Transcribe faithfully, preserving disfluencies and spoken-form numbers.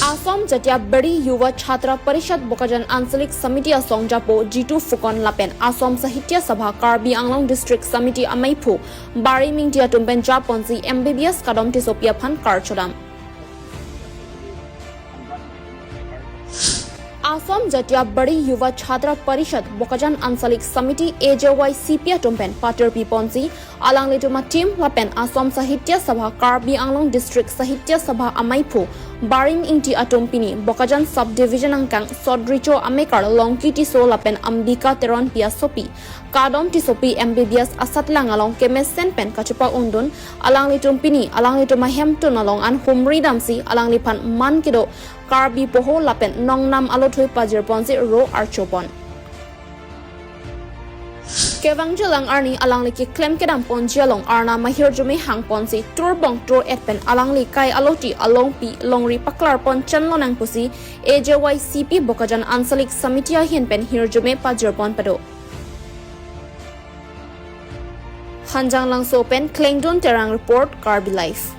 Assam Jatiya Bari Yuva Chhatra Parishad Bokajan Anchalik Samiti asong japo Jitu Phukan lapen Assam Sahitya Sabha Karbi Anglong District Samiti ameiphu Barim Ingti atum pen japonsi M B B S Kadom Tissopi aphan karchodam. Assam Jatiya Bari Yuva Chhatra Parishad Bokajan Anchalik Samiti A J Y C P atum pen patirpi ponsi alanglitum a-team lapen Assam Sahitya Sabha Karbi Anglong District Sahitya Sabha ameiphu Barim Ingti atum pini Bokajan Sub Division angkang Sodricho amekar Longki Tisso lapen Ambika Teronpi asopi Kadom Tissopi M B B S asatlang along kemesen pen kachepa-undun alanglitum pini alanglitum ahemtun along an humri damsi alangliphan man kedo Karbi poho lapen nongnam alothui pajirponsi ro archopon. Kevangjilang arni alangli keklem kedamponji along arnam ahirjume hangponsi turbong tur-et pen alangli kai aloti alongpi longri paklarpon chenlonang pusi A J Y C P Bokajan Anchalik Samiti ahin pen hirjume pajirpon pado. Hanjanglangso pen Klengdun Terang report, Karbi Live.